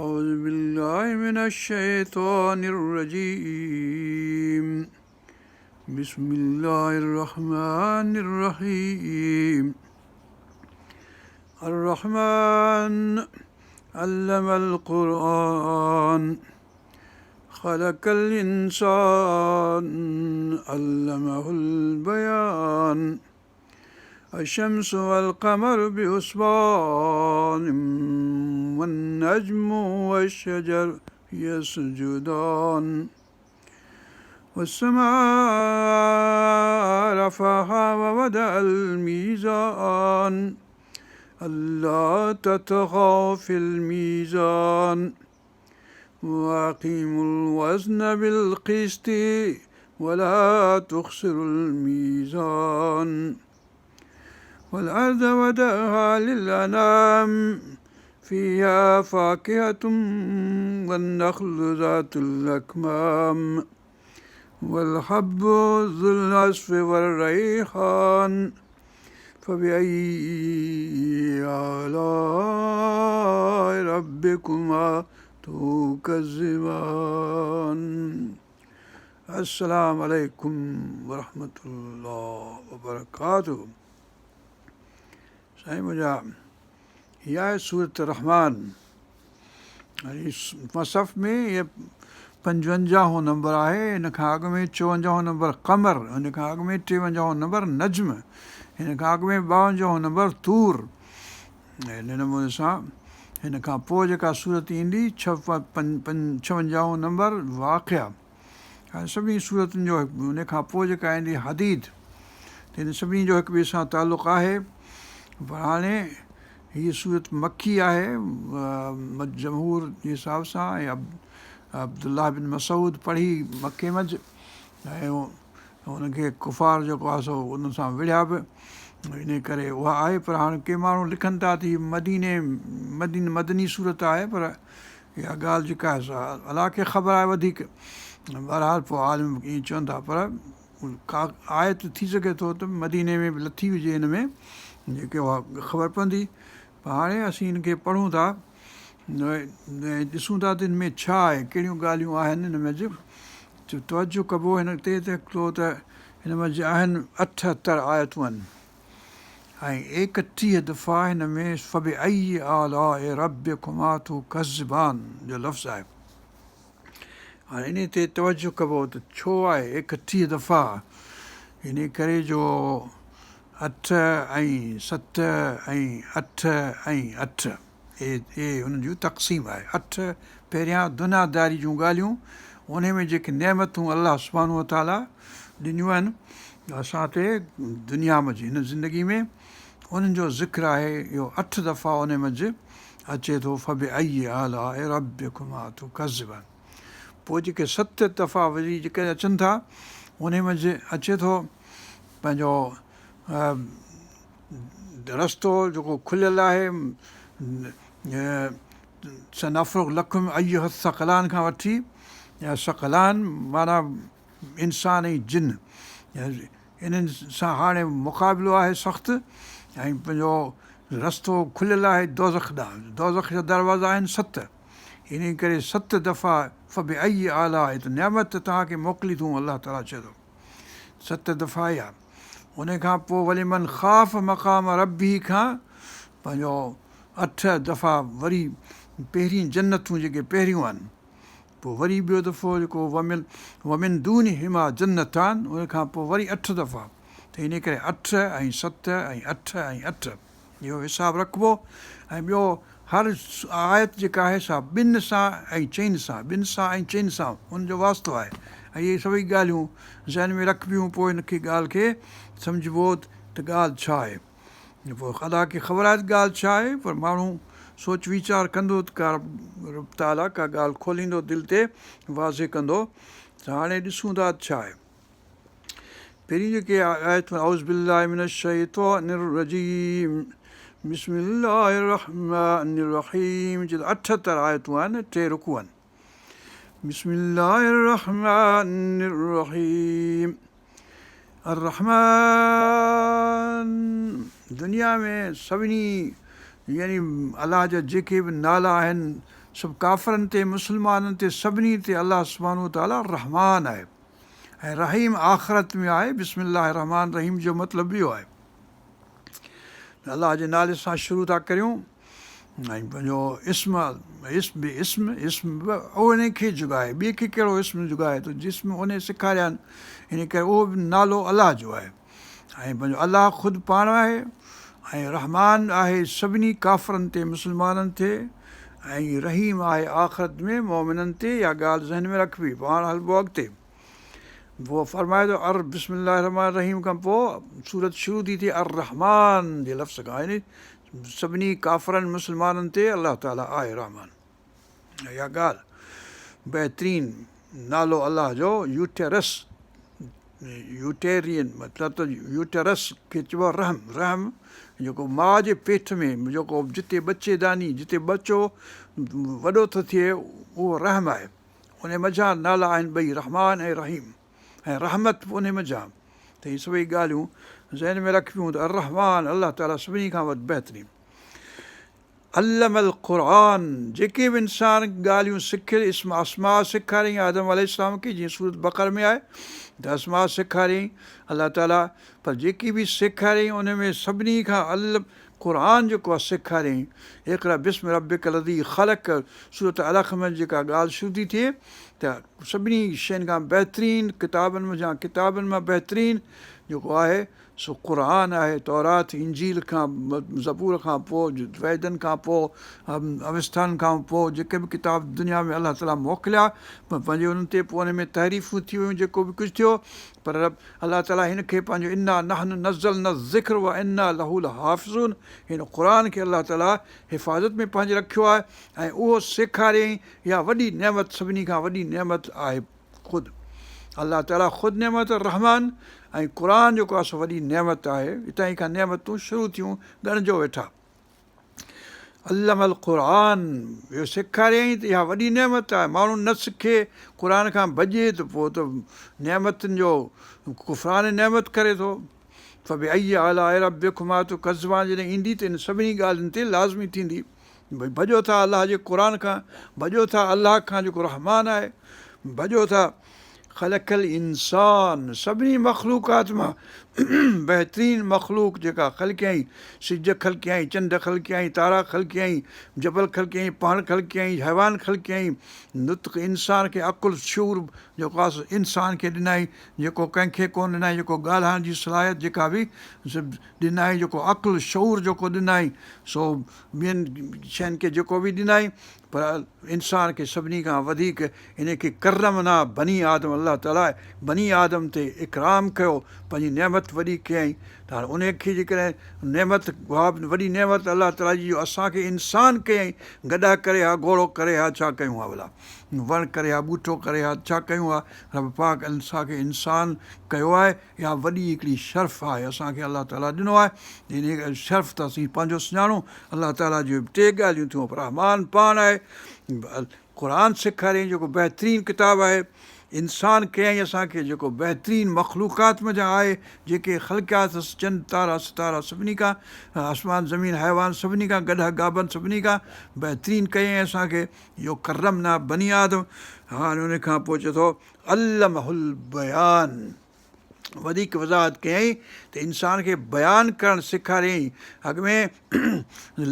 أعوذ بالله من الشيطان الرجيم بسم الله الرحمن الرحيم الرحمن علم القرآن خلق الإنسان علمه البيان الشمس والقمر بحسبان والنجم والشجر يسجدان والسماء رفعها ووضع الميزان ألا تطغوا في الميزان وأقيموا الوزن بالقسط ولا تخسروا الميزان والأرض وضعها للأنام فيها فاكهة والنخل ذات الأكمام والحب ذو العصف والريحان فبأي آلاء ربكما تكذبان السلام عليڪم ورحمة الله وبرڪاته سائين منهنجا هي آهي سورة الرحمان مصحف ۾ هيء پنجونجاهون نمبر آهي ان کان اڳ ۾ چوونجاهون نمبر قمر ان کان اڳ ۾ ٽيونجاهون نمبر نجم ان کان اڳ ۾ ٻاونجاهون نمبر طور ان نموني سان هن کان پوء جيڪا سورت ايندي ڇونجاهون نمبر واقعه هاڻي سڀني سورتن جو ان کان پوء جيڪا ايندي حديد ته ان سڀني جو هڪ ٻئي سان تعلق آهي پر هاڻي هيء سورت مڪي آهي جمهور جي حساب سان ۽ عبدالله بن مسعود پڙهي مڪي منجه ۽ ان کي ڪفار جيڪو آهي سو ان سان وڙهيا به ان ڪري اها آهي پر هاڻي ڪي ماڻهو لکن ٿا ته هي مديني مدين مدني سورت آهي پر اها ڳالهه جيڪا آهي سا الله کي خبر آهي وڌيڪ بهرحال پوء عالم ائين چون ٿا پر ڪا آيت ٿي سگهي ٿو ته مديني ۾ به لٿي هجي هن ۾ جيڪي اها خبر پوندي پر هاڻي اسين هن کي پڙهون ٿا ۽ ڏسون ٿا ته هن ۾ ڇا آهي ڪهڙيون ڳالهيون آهن هن ۾ توجه ڪبو هن تي ته هڪڙو ته هن منجه آهن اٺهتر آيتون آهن ۽ ايڪٽيهه دفعا هن ۾ فبأي آلاء ربڪما تڪذبان جو لفظ آهي. هاڻي انهي تي توجه ڪبو ته ڇو آهي ايڪٽيهه دفعا؟ انهي ڪري جو اٺ ۽ ست ۽ اٺ ۽ اٺ اهي ان جون تقسيم آهي. اٺ پهريان دنياداري جون ڳالهيون انهي ۾ جيڪي نعمتون الله سبحانه وتعاليٰ ڏنيون آهن اسان تي دنيا منجهه هن زندگي ۾ انهن جو ذڪر آهي اهو اٺ دفعا انهي منجهه اچي ٿو فبأي آلاء ربڪما تڪذبان پوء جيڪي ست دفعا وري جيڪي اچن ٿا انهي منجهه اچي ٿو پنهنجو رستو جيڪو کليل آهي سنفرغ لڪم ايها الثقلان کان وٺي يا ثقلان معنيٰ انسان ۽ جن انهن سان هاڻي مقابلو آهي سخت ۽ پنهنجو رستو کليل آهي دوزخ ڏانهن دوزخ جا دروازا آهن ست انهي ڪري ست دفعا فبأي آلاء ته نعمت توهان کي موڪلي ٿون الله تعاليٰ چئي ٿو ست دفعا اها ان کان پوء ولمن خاف مقام ربه کان پنهنجو اٺ دفعا وري پهرين جنتون جيڪي پهريون آهن پوء وري ٻيو دفعو جيڪو ومن ومن دونهما جنتان ان کان پوء وري اٺ دفعا ته انهي ڪري اٺ ۽ ست ۽ اٺ ۽ اٺ اهو حساب رکبو ۽ ٻيو هر آيت جيڪا آهي سا ٻن سان ۽ چئن سان ٻن سان ۽ چئن سان ان جو واسطو آهي ۽ اهي سڀئي ڳالهيون ذهن ۾ رکبيون پوء ان کي ڳالهه کي سمجهبو ته ڳالهه ڇا آهي. پوء خدا کي خبر آهي ته ڳالهه ڇا آهي پر ماڻهو سوچ ويچار ڪندو ته ڪا رب تعاليٰ ڪا ڳالهه کوليندو دل تي واضح ڪندو ته هاڻي ڏسون ٿا ته ڇا آهي. پهرين جيڪي آيتون اعوذ بالله من الشيطان الرجيم بسم الله الرحمن الرحيم جي اٺهتر آيتون آهن ٽي رڪوع آهن بسم الله الرحمن الرحيم الرحمٰن دنيا ۾ سڀني يعني الله جا جيڪي به نالا آهن سڀ ڪافرن تي مسلمانن تي سڀني تي الله سبحانه وتعاليٰ رحمان آهي ۽ رحيم آخرت ۾ آهي بسم الله الرحمٰن الرحيم جو مطلب اهو آهي ته الله جي نالي سان شروع ٿا ڪريون ۽ پنهنجو اسم اسم به اسم اسم به ان کي جڳائي ٻئي کي ڪهڙو اسم جڳائي ٿو جسم ان سيکاريا آهن ان ڪري اهو به نالو الله جو آهي ۽ پنهنجو الله خود پاڻ آهي ۽ رحمان آهي سڀني ڪافرن تي مسلمانن تي ۽ رحيم آهي آخرت ۾ مؤمنن تي اها ڳالهه ذهن ۾ رکبي پوء هاڻ هلبو اڳتي پوء فرمائي ٿو ار بسم الله الرحمٰن الرحيم کان پوء سورت شروع ٿي ٿئي الرحمٰن جي لفظ کان يعني سڀني ڪافرن مسلمانن تي الله تعاليٰ آهي رحمان اها ڳالهه بهترين نالو الله جو يوٽيرس يوٽيرين مطلب ته يوٽرس کي چئبو آهي رحم رحم جيڪو ماء جي پيٽ ۾ جيڪو جتي ٻچي داني جتي ٻچو وڏو ٿو ٿئي اهو رحم آهي ان منجهان نالا آهن ٻئي رحمان ۽ رحيم ۽ رحمت به ان منجهان ته هي سڀئي ڳالهيون ذهن ۾ رکبيون ته الرحمان الله تعاليٰ سڀني کان وڌ بهترين علم القرآن جيڪي به انسان ڳالهيون سکي اسم اسماء سيکاريائين آدم عليه السلام کي جيئن سورت بقر ۾ آهي ته اسماء سيکاريائين الله تعالي پر جيڪي به سيکاريائين ان ۾ سڀني کان علم قرآن جيڪو آهي سيکاريائين اقرا باسم ربڪ الذي خلق سورت علق ۾ جيڪا ڳالهه شروع ٿي ٿئي ته سڀني شين کان بهترين ڪتابن منجهان ڪتابن مان بهترين جيڪو آهي سو قرآن آهي، تورات، انجيل کان، زبور کان پوء، ويدن کان پوء، اوستائن کان پوء جيڪي به ڪتاب دنيا ۾ الله تعاليٰ موڪليا پنهنجي انهن تي پوء انهن ۾ تحريفون ٿي ويون جيڪو به ڪجهه ٿيو پر الله تعاليٰ هن کي پنهنجو انا نحن نزلنا الذڪر وانا له لحافظون هن قرآن کي الله تعاليٰ حفاظت ۾ پنهنجي رکيو آهي ۽ اهو سيکاريائين اها وڏي نعمت سڀني کان وڏي نعمت آهي. خود الله تعاليٰ خود نعمت الرحمان ۽ قرآن جيڪو آهي سو وڏي نعمت آهي اتان ئي کان نعمتون شروع ٿيون ڳڻجو ويٺا علم القرآن اهو سيکاريائين ته اها وڏي نعمت آهي ماڻهو نه سکي قرآن کان ڀڄي ته پوء ته نعمتن جو ڪفران نعمت ڪري ٿو فبأي آلاء ربڪما تڪذبان جڏهن ايندي ته ان سڀني ڳالهين تي لازمي ٿيندي ڀئي ڀڄو ٿا الله جي قرآن کان، ڀڄو ٿا الله کان جيڪو رحمان آهي، ڀڄو ٿا خلق الانسان سڀني مخلوقات مان بهترين مخلوق جيڪا خلقيائين، سج خلقيائين، چنڊ خلقيائين، تارا خلقيائين، جبل خلقيائين، پهاڙ خلقيائين، حيوان خلقيائين، نطق انسان کي عقل شعور جيڪو آهي سو انسان کي ڏنائين جيڪو ڪنهن کي ڪونه ڏنائين جيڪو ڳالهائڻ جي صلاحيت جيڪا به ڏنائين جيڪو عقل شعور جيڪو ڏنائين سو ٻين شين کي جيڪو به ڏنائين پر انسان کي سڀني کان وڌيڪ ان کي ڪرمنا بني آدم الله تعاليٰ بني آدم تي اڪرام ڪيو پنهنجي نعمت وڏي ڪيائين ته هاڻي ان کي جيڪڏهن نعمت اها به وڏي نعمت الله تعاليٰ جي جو اسان کي انسان ڪيائين گڏهه ڪري ها گهوڙو ڪري ها ڇا ڪيون ها ڀلا وڻ ڪري ها ٻوٽو ڪري ها ڇا ڪيون ها رب پاڪ اسان کي انسان ڪيو آهي اها وڏي هڪڙي شرف آهي اسان کي الله تعاليٰ ڏنو آهي انهي شرف ته اسين پنهنجو سڃاڻون الله تعاليٰ جون ٽي ڳالهيون ٿيون رحمان پاڻ آهي قرآن سيکاريائين جيڪو بهترين ڪتاب آهي انسان ڪيائين اسان کي جيڪو بهترين مخلوقات منجهان آهي جيڪي خلقيا اٿس چنڊ تارا ستارا سڀني کان آسمان زمين حيوان سڀني کان گڏهه گابن سڀني کان بهترين ڪيائين اسان کي اهو ڪرمنا بني آدم هاڻي ان کان پوء چئي ٿو علمه البيان وڌيڪ وضاحت ڪيائين ته انسان کي بيان ڪرڻ سيکاريائين اڳ ۾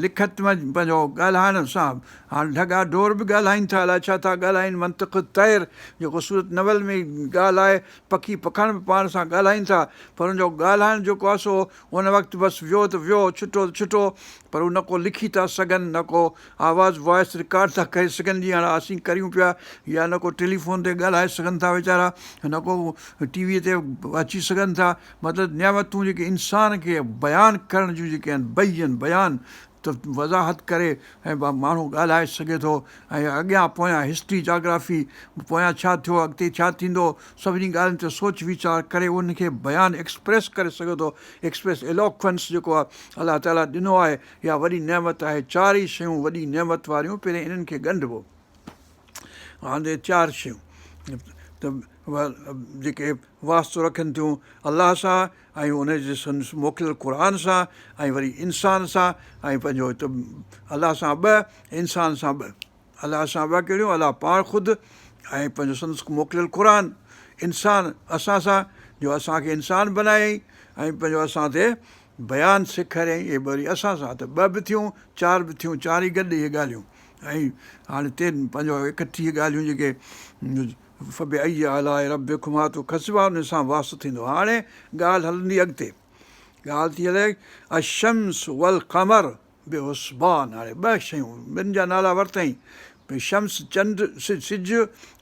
لکت ۾ پنهنجو ڳالهائڻ سان هاڻ ڍڳا ڍور به ڳالهائين ٿا الائي ڇا ٿا ڳالهائين منطق الطير جيڪو سورت نمل ۾ ڳالهه آهي پکي پکڻ به پاڻ سان ڳالهائين ٿا پر ان جو ڳالهائڻ جيڪو آهي سو ان وقت بس ويو ته ويو، ڇٽو ته ڇٽو، پر هو نه ڪو لکي ٿا سگهن، نه ڪو آواز وائس رڪارڊ ٿا ڪري سگهن جيئن هاڻ اسين ڪريون پيا يا نه ڪو ٽيليفون تي ڳالهائي سگهن ٿا ويچارا، نه ڪو ٽي ويء تي اچي سگهن ٿا، مطلب نعمتون جيڪي انسان کي بيان ڪرڻ جون جيڪي آهن بين بيان ته وضاحت ڪري ۽ ماڻهو ڳالهائي سگهي ٿو ۽ اڳيان پويان هسٽري جاگرافي پويان ڇا ٿيو اڳتي ڇا ٿيندو سڀني ڳالهين تي سوچ ويچار ڪري ان کي بيان ايڪسپريس ڪري سگهي ٿو ايڪسپريس ايلوڪوئنس جيڪو آهي الله تعالي ڏنو آهي اها وڏي نعمت آهي چار ئي شيون وڏي نعمت واريون پهرين انهن کي ڳنڍبو هاڻي چار شيون ته جيڪي واسطو رکن ٿيون الله سان ۽ ان جي موڪليل قرآن سان ۽ وري انسان سان ۽ پنهنجو الله سان ٻه انسان سان ٻه الله سان ٻه ڪهڙيون الله پاڻ خود ۽ پنهنجو سندس موڪليل قرآن انسان اسان سان جو اسان کي انسان بنايائين ۽ پنهنجو اسان تي بيان سيکاريائين اهي وري اسان سان ته ٻه به ٿيون چار به ٿيون چار ئي گڏ اهي ڳالهيون ۽ هاڻي تي پنهنجو 31 ڳالهيون جيڪي فبأي آلاء ربڪما تڪذبان ان سان واسطو ٿيندو. هاڻي ڳالهه هلندي اڳتي. ڳالهه ٿي هلي الشمس والقمر بحسبان هاڻي ٻه شيون ٻن جا نالا ورتائين شمس چنڊ سج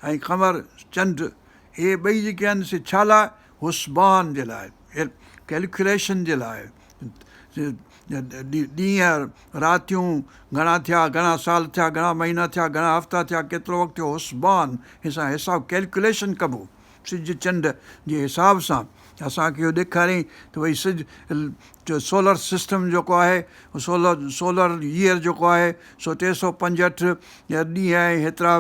۽ قمر چنڊ اهي ٻئي جيڪي آهن سي ڇا لاء حسبان جي لاء ڪيلڪيوليشن جي لاء ڏينهن راتيون گهڻا ٿيا، گهڻا سال ٿيا، گهڻا مهينا ٿيا، گهڻا هفتا ٿيا، ڪيترو وقت ٿيو، حسبان سان حساب Calculation ڪبو سج چنڊ جي حساب سان اسان کي اهو ڏيکاريائين ته ڀئي سج سولر سسٽم جيڪو آهي سولر سولر ييئر جيڪو آهي سو 365 ڏينهن ۽ هيترا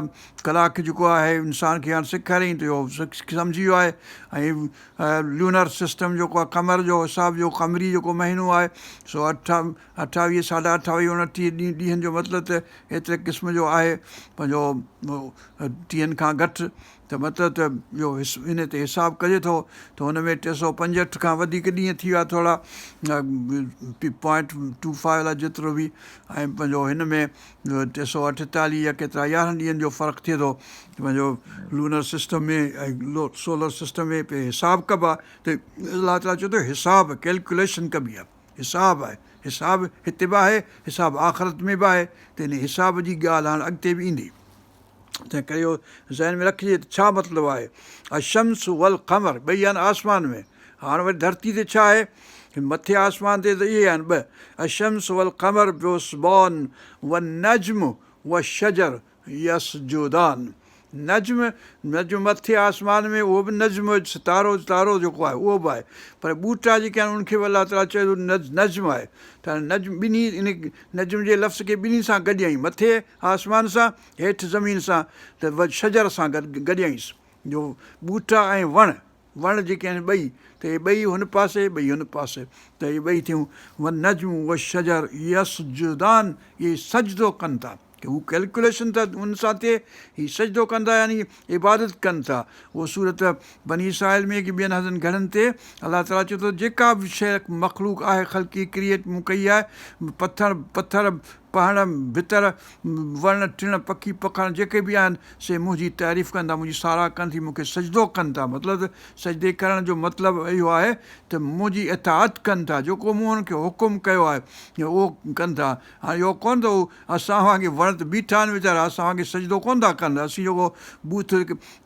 ڪلاڪ جيڪو آهي انسان کي هاڻ سيکاريائين ته اهو سمجهي ويو آهي ۽ ليونر سسٽم جيڪو آهي قمر جو حساب جو قمري جيڪو مهينو آهي سو اٺ اٺاويهه ساڍا اٺاويهه اڻٽيهه ڏينهن ڏينهن جو مطلب ته ايتري قسم جو آهي پنهنجو ٽيهن کان گهٽ ته مطلب ته اهو ان تي حساب ڪجي ٿو ته هن ۾ 365 کان وڌيڪ ڏينهن ٿي ويا ٿورا پوائنٽ ٽو فائيو لاء جيترو به ۽ پنهنجو هن ۾ 348 يا ڪيترا 11 ڏينهن جو فرق ٿئي ٿو پنهنجو لونر سسٽم ۾ ۽ سولر سسٽم ۾ پي حساب ڪبا ته الله تعاليٰ چئي ٿو حساب ڪيلڪوليشن ڪبي آهي حساب آهي حساب هتي به آهي حساب آخرت ۾ به آهي ته ان حساب جي ڳالهه هاڻ اڳتي به ايندي تنهن ڪري اهو ذهن ۾ رکجي ته ڇا مطلب آهي الشمس والقمر ٻئي آهن آسمان ۾ هاڻ وري ڌرتي تي ڇا آهي مٿي آسمان تي ته اهي آهن ٻه الشمس والقمر بحسبان والنجم والشجر يسجدان نجم نجم مٿي آسمان ۾ اهو به نجم ستارو تارو جيڪو آهي اهو به آهي پر ٻوٽا جيڪي آهن انهن کي به الله تعاليٰ چئي ٿو نجم آهي ته هاڻي نجم ٻنهي ان نجم جي لفظ کي ٻنهي سان گڏيائين مٿي آسمان سان هيٺ زمين سان ته شجر سان گڏ گڏيائينس جو ٻوٽا ۽ وڻ وڻ جيڪي آهن ٻئي ته اهي ٻئي هن پاسي ٻئي هن پاسي ته اهي ٻئي ٿيون والنجم والشجر يسجدان اهي سجدو ڪن ٿا ڪي هو ڪيلڪوليشن ته ان سان ٿئي هي سجدو ڪن ٿا يعني عبادت ڪن ٿا اهو سورت بني اسرائيل ۾ ڪي ٻين هنڌن گهڻن تي الله تعاليٰ چئي ٿو جيڪا به شيء مخلوق آهي خلقي ڪريئيٽ مون ڪئي آهي پٿر پٿر پهڻ، ڀتر، وڻ ٽڻ، پکي پکڻ جيڪي به آهن، سي منهنجي تعريف ڪن ٿا، منهنجي ساراهه ڪن ٿي، مون کي سجدو ڪن ٿا. مطلب ته سجدي ڪرڻ جو مطلب اهو آهي ته منهنجي اطاعت ڪن ٿا، جيڪو مون انهن کي حڪم ڪيو آهي، اهو ڪن ٿا. هاڻي اهو ڪونه ته هو اسان وانگي وڻ ته بيٺا آهن ويچارا، اسان وانگي سجدو ڪونه ٿا ڪن. اسين جيڪو ٻوٿ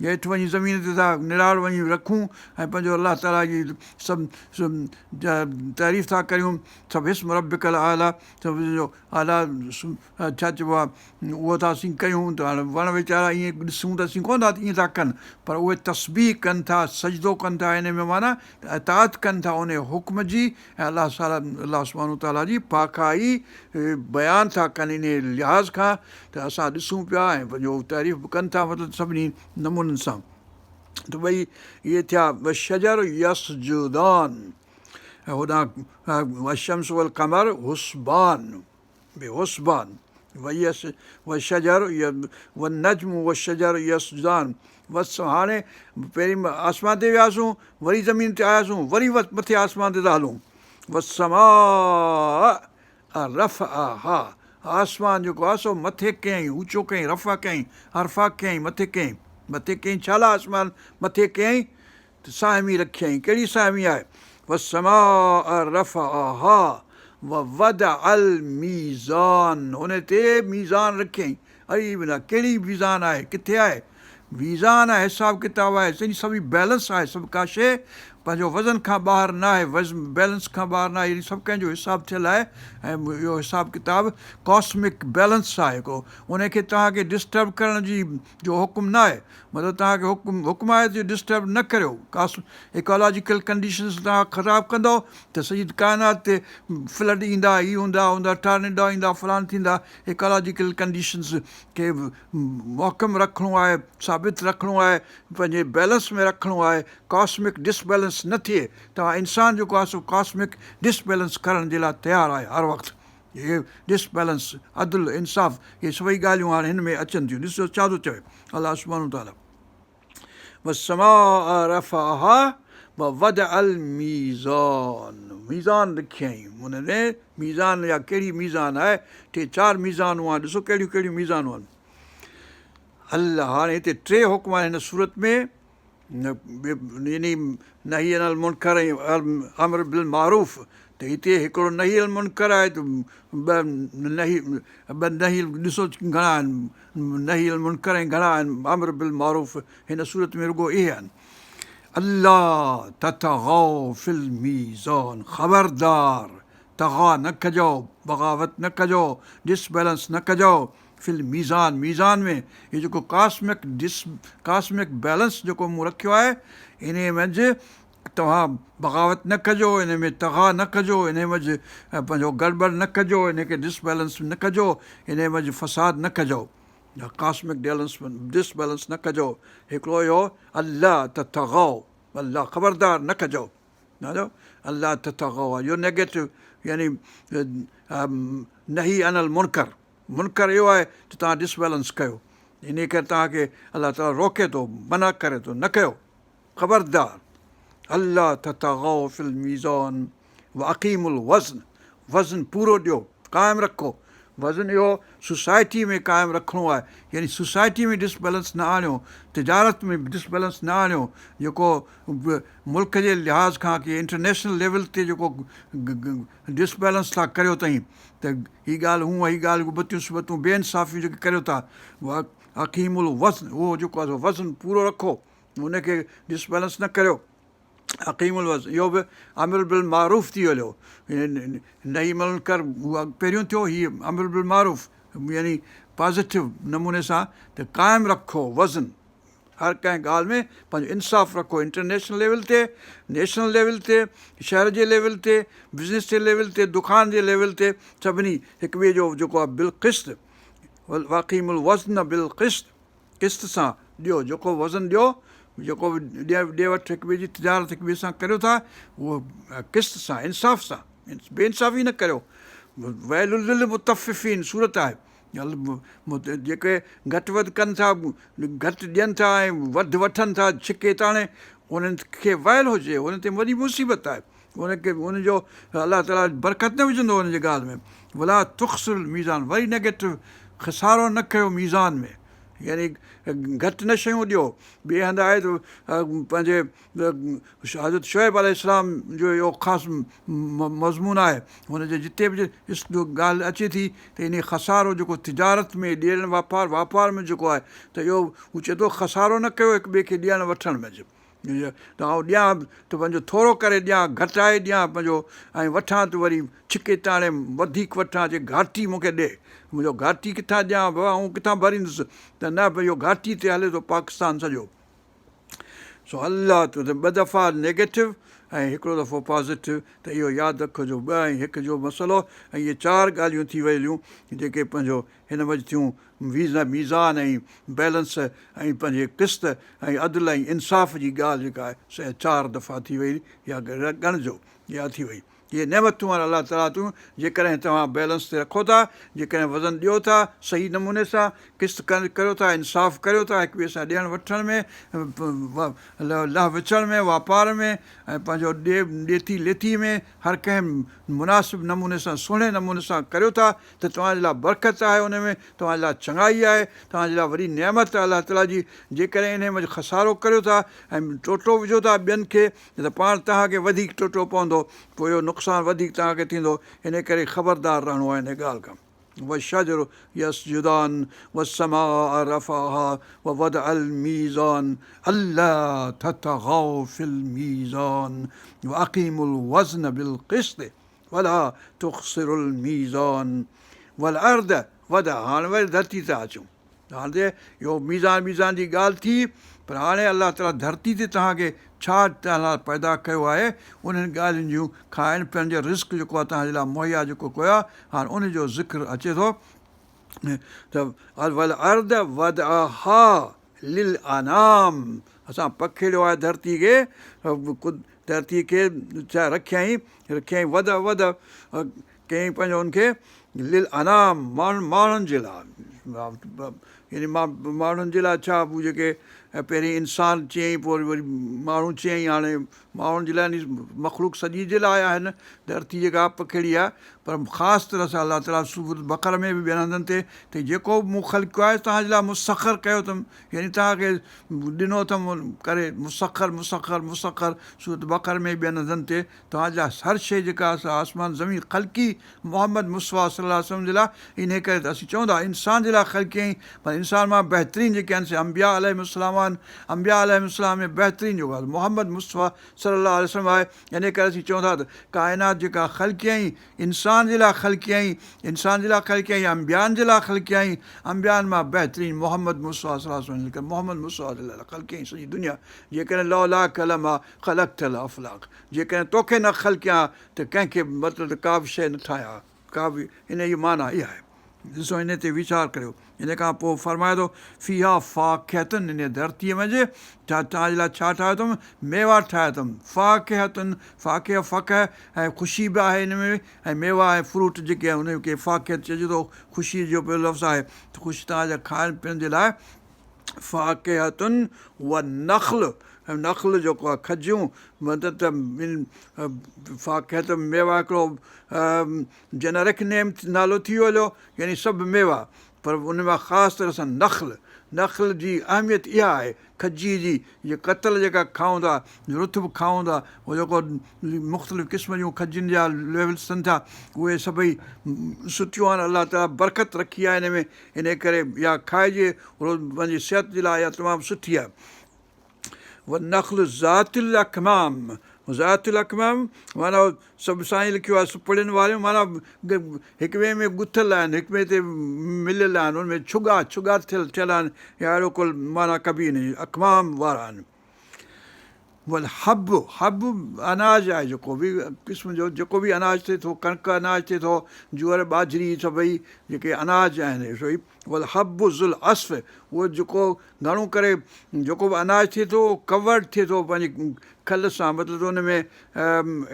هيٺ وڃي زمين تي ٿا نراڙ وڃي رکون ۽ پنهنجو الله تعاليٰ جي سڀ تعريف ٿا ڪريون، سبح اسم ربک الاعليٰ جو اعليٰ ڇا چئبو آهي اهو ٿا اسين ڪيون ته هاڻي وڻ ويچارا ائين ڏسون ته اسين ڪونه ٿا ائين ٿا ڪن پر اهي تسبيح ڪن ٿا سجدو ڪن ٿا ان ۾ معنيٰ ته اطاعت ڪن ٿا ان حڪم جي ۽ الله تعاليٰ الله سبحانه وتعاليٰ جي پاڪائي بيان ٿا ڪن ان لحاظ کان ته اسان ڏسون پيا ۽ پنهنجو تعريف به ڪن ٿا مطلب سڀني نمونن سان ته ٻئي اهي ٿيا والشجر يسجدان ۽ هوڏانهن والشمس والقمر حسبان بحسبان والشجر والنجم والشجر يسجدان بس هاڻي پهرين آسمان تي وياسون وري زمين تي آياسون وري مٿي آسمان تي ٿا هلون والسماء رفعها آسمان جيڪو آهي سو مٿي ڪيائين اوچو ڪيائين رفع ڪيائين ارفع ڪيائين مٿي ڪيائين مٿي ڪيائين ڇا لاء آسمان مٿي ڪيائين ته ساهمي رکيائين، ڪهڙي ساهمي آهي؟ والسماء رفعها ووضع الميزان ان تي ميزان رکيائين، اڙي ڀلا ڪهڙي ميزان آهي، ڪٿي آهي؟ ميزان آهي حساب ڪتاب آهي، سڄي سڀ بيلنس آهي، سڀ ڪا شيء پنهنجو وزن کان ٻاهر نه آهي، وزن بيلنس کان ٻاهر نه آهي، يعني سڀ ڪنهن جو حساب ٿيل آهي ۽ اهو حساب ڪتاب ڪاسمڪ بيلنس آهي هڪڙو ان کي توهان کي ڊسٽرب ڪرڻ جي جو حڪم نه آهي مطلب توهان کي حڪم حڪم آهي ته ڊسٽرب نه ڪريو ڪاس ايڪالاجيڪل ڪنڊيشنز توهان خراب ڪندؤ ته سڄي ڪائنات تي فلڊ ايندا هي هوندا هوندا ٽارنيڊا ايندا فلان ٿيندا ايڪالاجيڪل ڪنڊيشنز کي محڪم رکڻو آهي ثابت رکڻو آهي پنهنجي بيلنس ۾ رکڻو آهي ڪاسمڪ ڊس بيلنس نه ٿئي توهان انسان جيڪو آهي سو ڪاسمڪ ڊس بيلنس ڪرڻ جي لاء تيار آهي هر وقت. هي ڊس بيلنس، عدل، انصاف اهي سڀئي ڳالهيون هاڻي هن ۾ اچن ٿيون. ڏسو ڇا ٿو چوي الله سبحانه وتعاليٰ والسماء رفعها ووضع الميزان ميزان رکيائين ان ۾ ميزان يا ڪهڙي ميزان آهي ٽي چار ميزانون آهن ڏسو ڪهڙيون ڪهڙيون ميزانون آهن الله هاڻي هتي ٽي حڪم آهن هن سورت ۾ يعني نهي عن المنڪر ۽ امر بالمعروف ته هتي هڪڙو نهي عن المنڪر آهي ته ٻه نهي ٻه نهي ڏسو گهڻا آهن نهي عن المنڪر ۽ گهڻا آهن امر بالمعروف هن سورت ۾ رڳو اهي آهن الا تطغوا في الميزان خبردار طغا نه ڪجو بغاوت نه ڪجو ڊس بيلنس نه ڪجو في الميزان، ميزان ۾، هي جيڪو ڪاسمڪ ڊس ڪاسمڪ بيلنس جيڪو مون رکيو آهي، انهيء منجهه توهان بغاوت نه ڪجو، انهيء ۾ طغا نه ڪجو، انهيء منجهه پنهنجو گڙٻڙ نه ڪجو، انهيء کي ڊس بيلنس نه ڪجو، انهيء منجهه فساد نه ڪجو، ڪاسمڪ ڊيلنس ڊس بيلنس نه ڪجو، هڪڙو اهو الا تطغوا، الله خبردار نه ڪجو. الا تطغوا اهو نيگيٽو يعني نهي عن المنڪر منڪر اهو آهي ته توهان ڊس بيلنس ڪيو انهي ڪري توهان کي الله تعالي روڪي ٿو منع ڪري ٿو نه ڪيو خبردار الا تطغوا في الميزان واقيموا الوزن وزن پورو ڏيو قائم رکو وزن اهو سوسائٽي ۾ قائم رکڻو آهي يعني سوسائٽي ۾ ڊس بيلنس نه آڻيو تجارت ۾ ڊس بيلنس نه آڻيو جيڪو ملڪ جي لحاظ کان ڪي انٽرنيشنل ليول تي جيڪو ڊس بيلنس ٿا ڪريو تئين ته هي ڳالهه هونء هي ڳالهه ابتيون سبتون بي انصافيون جيڪي ڪريو ٿا اقيموا الوزن اهو جيڪو آهي وزن پورو رکو ان کي ڊس بيلنس نه ڪريو اقيموا الوزن اهو به امر بالمعروف ٿي هليو نهي منڪر هو پهريون ٿيو هي امر بالمعروف يعني پازيٽو نموني سان ته قائم رکو وزن هر ڪنهن ڳالهه ۾ پنهنجو انصاف رکو انٽرنيشنل ليول تي نيشنل ليول تي شهر جي ليول تي بزنس جي ليول تي دڪان جي ليول تي سڀني هڪ ٻئي جو جيڪو آهي بالقسط واقيموا الوزن بالقسط قسط سان ڏيو جيڪو وزن ڏيو جيڪو به ڏي ڏي وٺ هڪ ٻئي جي تجارت هڪ ٻئي سان ڪريو ٿا اهو قسط سان انصاف سان بي انصافي نه ڪريو ويل للمطففين سورت آهي جيڪي گهٽ وڌ ڪن ٿا گهٽ ڏين ٿا ۽ وڌ وٺن ٿا ڇڪي تاڻي انهن کي ويل هجي انهن تي وڏي مصيبت آهي ان کي ان جو الله تعاليٰ برڪت نه وجهندو ان جي ڳالهه ۾ ولا تخسروا الميزان وري نيگيٽو خسارو نه ڪيو ميزان ۾ يعني گهٽ نه شيون ڏيو ٻئي هنڌ آهي ته پنهنجي حضرت شعيب عليه السلام جو اهو خاص مضمون آهي هن جي جتي به ڳالهه اچي ٿي ته انهي خسارو جيڪو تجارت ۾ ڏيڻ واپار واپار ۾ جيڪو آهي ته اهو هو چئي ٿو خسارو نه ڪيو هڪ ٻئي کي ڏيڻ وٺڻ ۾ ته آئون ڏيان ته پنهنجو ٿورو ڪري ڏيان گهٽائي ڏيان پنهنجو ۽ وٺان ته وري ڇڪي تاڻي وڌيڪ وٺان چي گهاٽي مون کي ڏي منهنجو گهاٽي ڪٿان ڏيان بابا آئون ڪٿان ڀريندس ته نه ڀئي اهو گهاٽي تي هلي ٿو پاڪستان سڄو سو الله ته ٻه دفعا نيگيٽو ۽ هڪڙو دفعو پازيٽو ته اهو ياد رکجو ٻه ۽ هڪ جو مسئلو ۽ اهي چار ڳالهيون ٿي ويليون جيڪي پنهنجو هن منجهه ٿيون ويزن ميزان ۽ بيلنس ۽ پنهنجي قسط ۽ عدل ۽ انصاف جي ڳالهه جيڪا آهي سا چار دفعا ٿي وئي يا ڳڻجو اها ٿي وئي. اهي نعمتون آهن الله تعاليٰ جون جيڪڏهن توهان بيلنس تي رکو ٿا، جيڪڏهن وزن ڏيو ٿا صحيح نموني سان، قسط ڪريو ٿا، انصاف ڪريو ٿا هڪ ٻئي سان ڏيڻ وٺڻ ۾، لهه وچڙ ۾، واپار ۾ ۽ پنهنجو ڏي ڏيتي ليتي ۾ هر ڪنهن مناسب نموني سان سهڻي نموني سان ڪريو ٿا ته توهان جي لاء برڪت آهي ان ۾ توهان جي لاء چڱائي آهي، توهان جي لاء وڏي نعمت آهي الله تعاليٰ جي، جيڪڏهن انهي منجهه خسارو ڪريو ٿا ۽ ٽوٽو وجهو ٿا ٻين کي نه ته پاڻ توهان کي وڌيڪ ٽوٽو پوندو، پوء اهو نقصان وڌيڪ توهان کي ٿيندو، انهي ڪري خبردار رهڻو آهي انهي ڳالهه کان. والشجر يسجدان والسماء رفعها ووضع الميزان الا تطغوا في الميزان واقيموا الوزن بالقسط ولا تخسروا الميزان والارض وضعها هاڻي وري ڌرتي تي اچون. هاڻي ته اهو ميزان ميزان جي ڳالهه ٿي پر هاڻي الله تعاليٰ ڌرتي تي توهان کي ڇا توهان لاء پيدا ڪيو آهي انهن ڳالهين جون کائڻ پيئڻ جو رزق جيڪو آهي توهان جي لاء مهيا جيڪو ڪيو آهي هاڻي ان جو ذڪر اچي ٿو ته والارض وضعها للانام اسان پکيڙيو آهي ڌرتي کي ڌرتي کي ڇا رکيائين رکيائين وضع وضع ڪيائين پنهنجو ان کي للانام ماڻهن جي لاء يعني ماڻهن جي لاء ڇا هو جيڪي پهرين انسان چيائين پوء وري ماڻهو چيائين هاڻي ماڻهن جي لاء يعني مخلوق سڄي جي لاء آهن ڌرتي جيڪا پکيڙي آهي پر خاص طرح سان الله تعاليٰ سورت بقره ۾ به ٻين هنڌن تي ته جيڪو به مون خلقيو آهي توهان جي لاء مسخر ڪيو اٿم يعني توهان کي ڏنو اٿم ڪري مسخر مسخر مسخر سورت بقره ۾ ٻين هنڌن تي توهان جي لاء هر شيء جيڪا آهي سا آسمان زمين خلقي محمد مصطفيٰ صلي الله عليه وسلم جي لاء انهيء ڪري ته اسين چئون ٿا انسان جي لاء خلقيائين پر انسان مان بهترين جيڪي آهن سي انبياء عليهم السلام آهن انبياء عليهم السلام ۾ بهترين جيڪو آهي محمد مصطفيٰ صلي الله عليه وسلم آهي انهيء ڪري اسين چئون ٿا ته ڪائنات جيڪا خلقيائين انسان جي لاء خلقيائين انسان جي لاء خلقيائين يا انبيائن جي لاء خلقيائين انبيائن مان بهترين محمد مصطفيٰ صلي الله عليه وسلم جي محمد مصطفيٰ جي لاء خلقيائين سڄي دنيا جيڪڏهن لولاڪ لما خلقت الافلاڪ جيڪڏهن توکي نه خلقيان ها ته ڪنهن کي به مطلب ته ڪا به شيء نه ٺاهيان ها، ڪا به انهيء جي معنيٰ اها آهي. ڏسو انهيء تي ويچار ڪريو. ان کان پوء فرمائي ٿو، فيها فاڪهة انهيء ڌرتيء منجهه ڇا توهان جي لاء ڇا ٺاهيو اٿم؟ ميوا ٺاهيا اٿم. فاڪهة فاڪهة فڪهه ۽ خوشي به آهي ان ۾ ۽ ميوا ۽ فروٽ جيڪي آهن انهن کي فاڪهة چئجي ٿو خوشيء جو به لفظ آهي ته خوشي توهان جا کائڻ پيئڻ جي لاء فاڪهة والنخل ۽ نخل جيڪو آهي کجيون مطلب ته فاڪهة ميوا هڪڙو جنرڪ نيم نالو ٿي ويو هليو يعني سڀ ميوا پر ان مان خاص طرح سان نخل نخل جي اهميت اها آهي کجي جي جي ڪتل جيڪا کائون ٿا رٿ به کائون ٿا اهو جيڪو مختلف قسم جون کجين جا ليولس ٿين ٿا اهي سڀئي سٺيون آهن الله تعالي برڪت رکي آهي ان ۾ انهيء ڪري اها کائجي روز پنهنجي صحت جي لاء اها تمام سٺي آهي. والنخل ذات الاڪمام ذات الاڪمام معنيٰ سڀ سائين لکيو آهي سپڙين واريون معنيٰ هڪ ٻئي ۾ ڳٿل آهن هڪ ٻئي تي مليل آهن ان ۾ ڇڳا ڇڳا ٿيل ٿيل آهن يا اهڙو ڪو معنيٰ ڪبي ان جي اڪمام وارا آهن. والحب، حب اناج آهي جيڪو به قسم جو جيڪو به اناج ٿئي ٿو ڪڻڪ اناج ٿئي ٿو جوئر ٻاجهري سڀئي جيڪي اناج آهن اهي سڀئي والحب ذو العصف اهو جيڪو گهڻو ڪري جيڪو به اناج ٿئي ٿو اهو ڪورڊ ٿئي ٿو پنهنجي کل سان مطلب ته ان ۾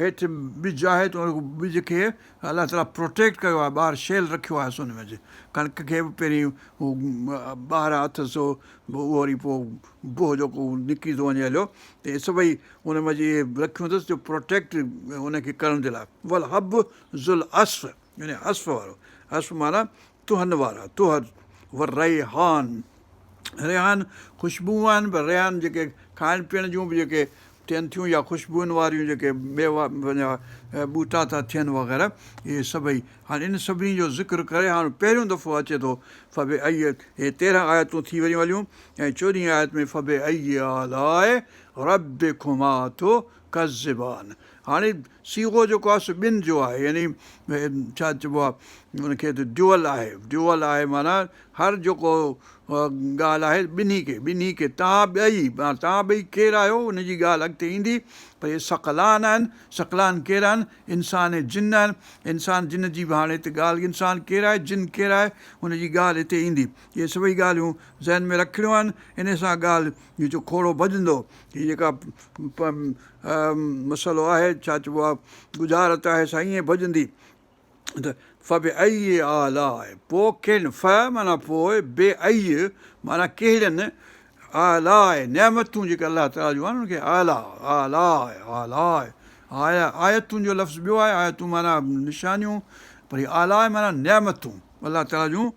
هيٺ ٻج آهي ته ان ٻج کي الله تعاليٰ پروٽيڪٽ ڪيو آهي ٻاهر شيل رکيو آهي ان ۾ ڪڻڪ کي به پهرين هو ٻاهر اٿس اهو وري پوء بوهه جيڪو نڪري ٿو وڃي هليو ته اهي سڀئي ان منجهه اهي رکيون اٿس جو پروٽيڪٽ ان کي ڪرڻ جي لاء والحب ذو العصف يعني عصف وارو عصف معنيٰ تهن وارا تهه والريحان ريحان خوشبوئون آهن پر ريحان جيڪي کائڻ پيئڻ جون به جيڪي ٿين ٿيون يا خوشبوئن واريون جيڪي ميوا پنهنجا ٻوٽا ٿا ٿين وغيره اهي سڀئي هاڻي ان سڀني جو ذڪر ڪري هاڻ پهريون دفعو اچي ٿو فبأي اهي 13 آيتون ٿي ويون هليون ۽ چوڏهين آيت ۾ فبأي آلاء ربڪما تڪذبان هاڻي صيغو جيڪو آهي سو ٻن جو آهي يعني ڇا چئبو آهي ان کي ته ڊيوئل آهي ڊيوئل آهي معنيٰ هر جيڪو ڳالهه آهي ٻنهي کي ٻنهي کي توهان ٻئي توهان ٻئي ڪير آهيو ان جي ڳالهه اڳتي ايندي پر اهي ثقلان آهن ثقلان ڪير آهن انسان ۽ جن آهن انسان جن جي به هاڻي هتي ڳالهه انسان ڪير آهي جن ڪير آهي ان جي ڳالهه هتي ايندي اهي سڀئي ڳالهيون ذهن ۾ رکڻيون آهن ان سان ڳالهه جو کوڙو ڀڄندو هي جيڪا مسئلو آهي ڇا چئبو آهي ڳجهارت آهي سا ائين ڀڄندي ته فبأي آلاء پوء ڪهڙين ف معنيٰ پوء بأي معنيٰ ڪهڙين آلاء نعمتون جيڪي الله تعاليٰ جون آهن ان کي آلاء آلاء آلاء آيا آيتون جو لفظ ٻيو آهي آيتون معنيٰ نشانيون پر هي آلاء معنيٰ نعمتون الله تعاليٰ جون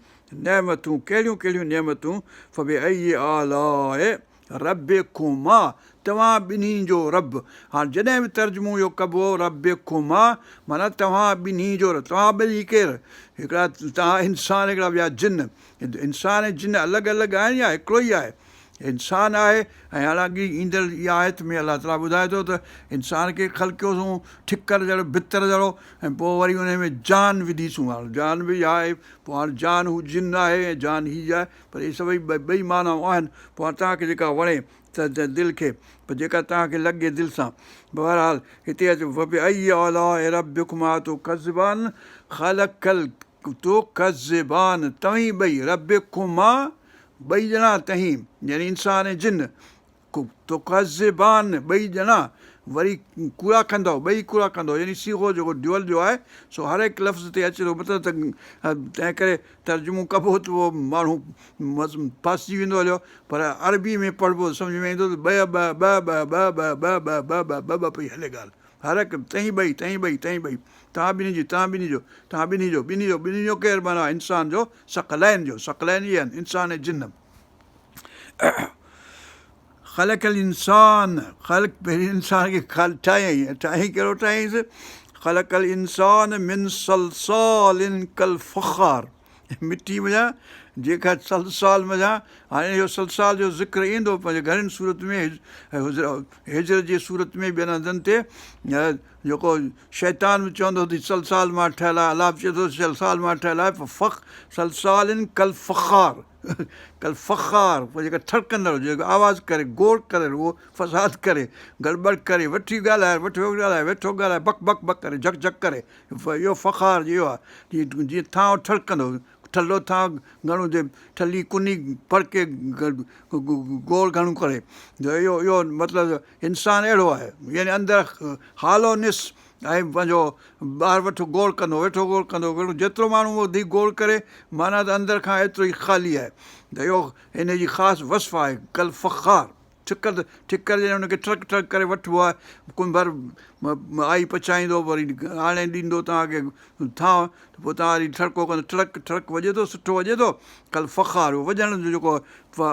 نعمتون ڪهڙيون ڪهڙيون نعمتون فبأي آلاء ربڪما، توهان ٻنهي جو رب. هاڻ جڏهن به ترجمو اهو ڪبو ربڪما معنيٰ توهان ٻنهي جو رب. توهان ٻئي ڪير؟ هڪڙا توهان انسان هڪڙا ٻيا جن. انسان ۽ جن الڳ الڳ آهن يا هڪڙو ئي آهي؟ انسان آهي ۽ هاڻ اڳي ايندڙ اها آيت ۾ الله تعاليٰ ٻڌائي ٿو ته انسان کي خلقيوسون ٺڪر جهڙو ڀتر جهڙو ۽ پوء وري ان ۾ جان وڌيسون هاڻ جان به آهي پوء هاڻ جان هو جن آهي ۽ جان هي آهي پر اهي سڀئي ٻئي معنائون آهن، پوء هاڻ توهان کي جيڪا وڻي ته دل کي، پر جيڪا توهان کي لڳي دل سان. بهرحال هتي اچ فبأي آلاء ربڪما تڪذبان خلق تڪذبان توهين ٻئي ربڪما ٻئي ڄڻا توهين يعني انسان ۽ جن تڪذبان ٻئي ڄڻا وري ڪوڙا ڪندؤ، ٻئي ڪوڙا ڪندؤ، يعني صيغو جيڪو ڊيول جو آهي سو هر هڪ لفظ تي اچي ٿو مطلب ته تنهن ڪري ترجمو ڪبو ته اهو ماڻهو ڦاسجي ويندو هليو پر عربي ۾ پڙهبو ته سمجهه ۾ ايندو ته ٻه ٻه ٻه ٻه ٻه ٻه ٻه ٻه ٻه ٻه ٻه ٻه پئي هلي ڳالهه هر هڪ تئين ٻئي تئين ٻئي تئين ٻئي توهان ٻنهي جي توهان ٻنهي جو توهان ٻنهي جو ٻنهي جو ٻنهي جو ڪير معنيٰ انسان جو ثقلين جو ثقلين اهي آهن انسان ۽ جن. خلق الانسان خلق پهرين انسان کي ٺاهيائين ٺاهيائين ڪهڙو ٺاهيائينس خلق الانسان من صلصال ڪالفخار مٽي منجهان جيڪا صلصال منجهان هاڻي اهو صلصال جو ذڪر ايندو پنهنجي گهڻين سورت ۾ هجر جي سورت ۾ ٻين هنڌن تي جيڪو شيطان به چوندو ته صلصال مان ٺهيل آهي الله به چئي ٿو صلصال مان ٺهيل آهي فخ صلصال ڪالفخار ڪالفخار پوء جيڪا ٺڙڪندڙ هجي، جيڪو آواز ڪري، گوڙ ڪري، رڳو فساد ڪري، گڙٻڙ ڪري، وٺي ڳالهائي، وٺيو ڳالهائي، ويٺو ڳالهائي، بڪ بڪ بڪ ڪري، جهڪ جهڪ ڪري، اهو فخار اهو آهي، جيئن جيئن ٿانء ٺڙڪندو، ٺلهو ٿانء گهڻو هجي، ٺلهي ڪني ڦڙڪي، گوڙ گهڻو ڪري، اهو اهو مطلب انسان اهڙو آهي، يعني اندر هالونس ۽ پنهنجو ٻاهر ويٺو گوڙ ڪندو ويٺو گوڙ ڪندو ويٺو جيترو ماڻهو وڌيڪ گوڙ ڪري معنيٰ ته اندر کان ايترو ئي خالي آهي ته اهو ان جي خاص وصف آهي ڪالفخار ٺڪر ٺڪر جڏهن ان کي ٺڙڪ ٺڙڪ ڪري وٺبو آهي ڪنڀر آئي پچائيندو وري آڻي ڏيندو توهان کي ٿانء ته پوء توهان وري ٺڙڪو ڪندو ٺڙڪ ٺڙڪ وڄي ٿو سٺو وڄي ٿو ڪالفخار وڄڻ جو جيڪو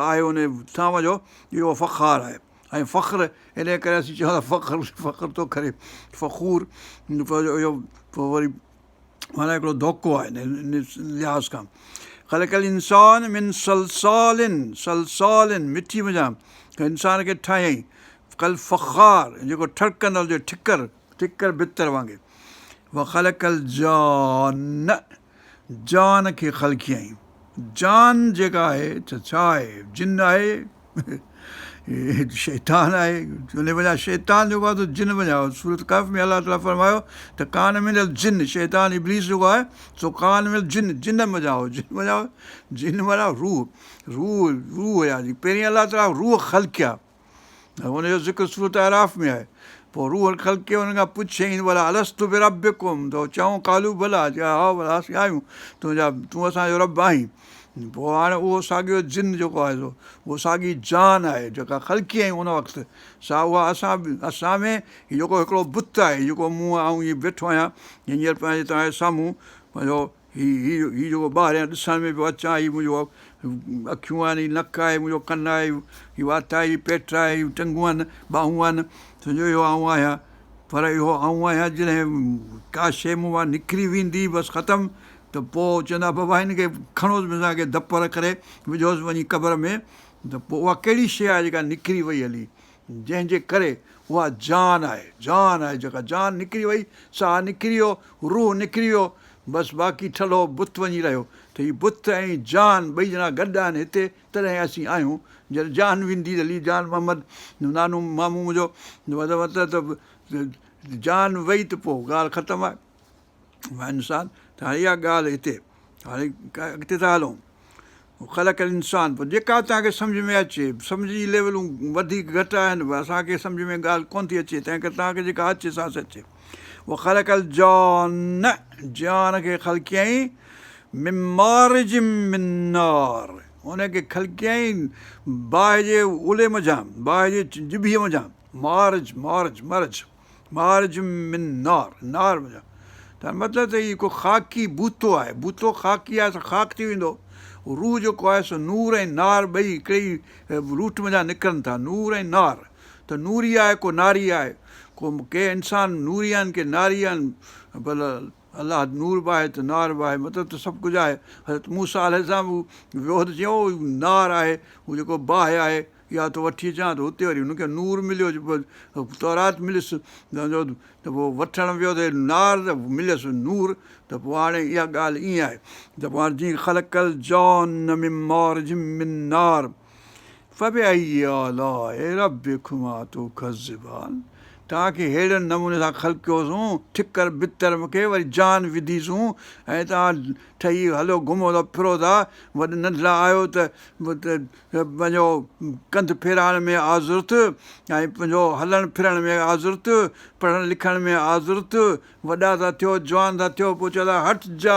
آهي ان ٿانو جو اهو فخار آهي ۽ فخر انهيء ڪري اسين چئون ٿا فخر فخر ٿو ڪري فخور اهو پوء وري معنيٰ هڪڙو ڌوڪو آهي ان لحاظ کان خلق الانسان من صلصال صلصال مٽي منجهان انسان کي ٺاهيائين ڪالفخار جيڪو ٺڙڪندڙ جو ٺڪر ٺڪر ڀتر وانگي وخلق الجان جان کي خلقيائين. جان جيڪا آهي ته ڇا آهي؟ جن آهي؟ شيطان آهي؟ ان وجهه شيطان جيڪو آهي سو جن منجهان سورت ڪهف ۾ الله تعاليٰ فرمايو ته ڪان من الجن شيطان ابليس جيڪو آهي سو ڪان من الجن جن منجهان هو جن منجهان هو جن معنيٰ روح روح روح هيا پهرين الله تعاليٰ روح خلقيا ان جو ذڪر سورت اعراف ۾ آهي. پوء روح خلقي انهن کان پڇيائين ڀلا الست بربڪم ته چئون قالوا بليٰ چيا هائو ڀلا اسين آهيون تنهنجا تون اسان جو رب آهين پوء هاڻي اهو ساڳيو جن جيڪو آهي سو اهو ساڳي جان آهي جيڪا خلقي آهي ان وقت سا اها اسان اسان ۾ هي جيڪو هڪڙو بت آهي جيڪو مون آئون هي ويٺو آهيان هينئر پنهنجي توهان جي سامهون پنهنجو هي هي هي جيڪو ٻاهريان ڏسڻ ۾ پيو اچان، هي منهنجو اکيون آهن، هي نڪ آهي، منهنجو ڪن آهي، هي وات آهي، هي پيٽ آهي، هي ٽنگون آهن، ٻانهون آهن، سمجهو اهو آئون آهيان. پر اهو آئون آهيان جڏهن ڪا شيء مون مان نڪري ويندي بس ختم ته پوء چوندا بابا هن کي کڻوس اسان کي ڌپر ڪري وجهوس وڃي قبر ۾ ته پوء اها ڪهڙي شيء آهي جيڪا نڪري وئي هلي جنهن جي ڪري اها جان آهي، جان آهي جيڪا جان نڪري وئي، ساهه نڪري ويو، روح نڪري ويو، بس باقي ٺلهو بت وڃي رهيو ته هي بت ۽ جان ٻئي ڄڻا گڏ آهن هتي تڏهن اسين آهيون، جڏهن جان ويندي هلي جان محمد نانو مامو منهنجو مطلب ته جان وئي ته پوء ڳالهه ختم آهي. انسان ته هاڻي اها ڳالهه هتي هاڻي اڳتي ٿا هلون خلق الانسان پوء جيڪا توهان کي سمجهه ۾ اچي سمجهه جي ليولون وڌيڪ گهٽ آهن اسان کي سمجهه ۾ ڳالهه ڪونه ٿي اچي تنهن ڪري توهان کي جيڪا اچي سا اچي وخلق الجان جان کي خلقيائين من مارج من نار ان کي خلقيائين باهه جي اولي منجهان باهه جي ڄڀيء منجهان مارج مارج مرج مارج من نار، نار منجهان ته مطلب ته هي هڪ خاڪي بوتو آهي، بوتو خاڪي آهي سو خاڪ ٿي ويندو. روح جيڪو آهي سو نور ۽ نار ٻئي هڪڙي ئي روٽ منجهان نڪرن ٿا، نور ۽ نار ته نوري آهي ڪو ناري آهي، ڪو ڪي انسان نوري آهن ڪي ناري آهن ڀل الله نور به آهي ته نار به آهي مطلب ته سڀ ڪجهه آهي. حضرت موسيٰ عليه السلام ويو ته چيائون هو نار آهي هو جيڪو باهه آهي اها ٿو وٺي اچان ته اتي وري هن کي نور مليو تورات مليس ته پوء وٺڻ ويو ته نار ته مليس نور ته پوء هاڻي اها ڳالهه ائين آهي ته پوء هاڻي جيئن خلق الجان من مارج من نار فبأي آلاء ربڪما تڪذبان توهان کي ههڙي نموني سان خلقيوسون، ٺڪر ڀتر کي وري جان وڌيسون ۽ توهان ٺهي هلو گهمو ٿا ڦرو ٿا، وڏ ننڍڙا آهيو ته پنهنجو ڪنڌ ڦيرائڻ ۾ آزرت ۽ پنهنجو هلڻ ڦرڻ ۾ آزرت، پڙهڻ لکڻ ۾ آزرت، وڏا ٿا ٿيو، جوان ٿا ٿيو، پوء چئو ٿا هٽ جا،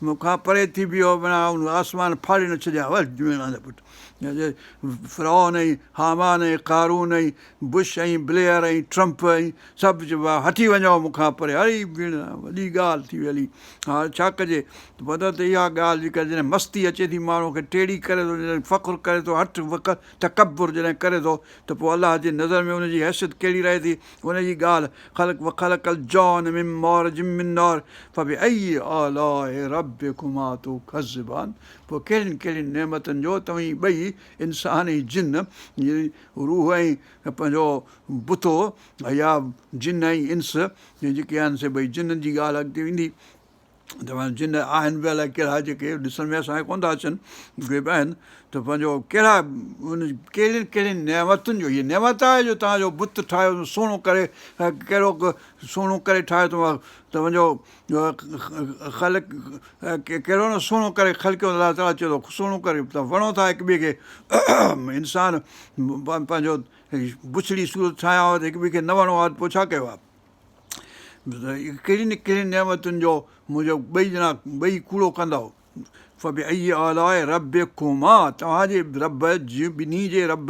مون کان پري ٿي بيهو، ڀلا آئون آسمان ڦاڙي نه ڇڏيان، ول جوئڻا جا پٽ. فرعون ۽ هامان ۽ قارون ۽ بش ۽ بليئر ۽ ٽرمپ ۽ سڀ چئبو آهي هٽي وڃو مون کان پري. اڙي ڀيڻ وڏي ڳالهه ٿي وئي هلي هاڻ ڇا ڪجي؟ مطلب ته اها ڳالهه جيڪا جڏهن مستي اچي ٿي ماڻهوء کي ٽيڙي ڪري ٿو جڏهن فخر ڪري ٿو هٺ تڪبر جڏهن ڪري ٿو ته پوء الله جي نظر ۾ ان جي حيثيت ڪهڙي رهي ٿي ان جي ڳالهه خلق وخلق الجان من مارج من نار فبأي آلاء ربڪما تڪذبان پوء ڪهڙين ڪهڙين نعمتن جو توهين ٻئي انسان ۽ جن يعني روح ۽ پنهنجو بتو يا جن ۽ انس جيڪي آهن سي ٻئي جنن جي ڳالهه اڳتي ايندي ته معنيٰ جن آهن به الائي ڪهڙا جيڪي ڏسڻ ۾ اسان کي ڪونه ٿا اچن اهي به آهن ته پنهنجو ڪهڙا ان ڪهڙين ڪهڙين نعمتن جو هيء نعمت آهي جو توهان جو بت ٺاهيو سهڻو ڪري ڪهڙو سهڻو ڪري ٺاهيو اٿو ته پنهنجو خلق ڪهڙو نه سهڻو ڪري خلقيو الله تعاليٰ چئي ٿو سهڻو ڪري توهان وڻو ٿا هڪ ٻئي کي انسان پنهنجو بڇڙي صورت ٺاهيان ها ته هڪ ٻئي کي نه وڻو ها ته پوء ڇا ڪيو ها ڪهڙين نه ڪهڙين نعمتن جو منهنجو ٻئي ڄڻا ٻئي ڪوڙو ڪندؤ. فبأي آلاء ربڪما توهان جي رب جي ٻنهي جي رب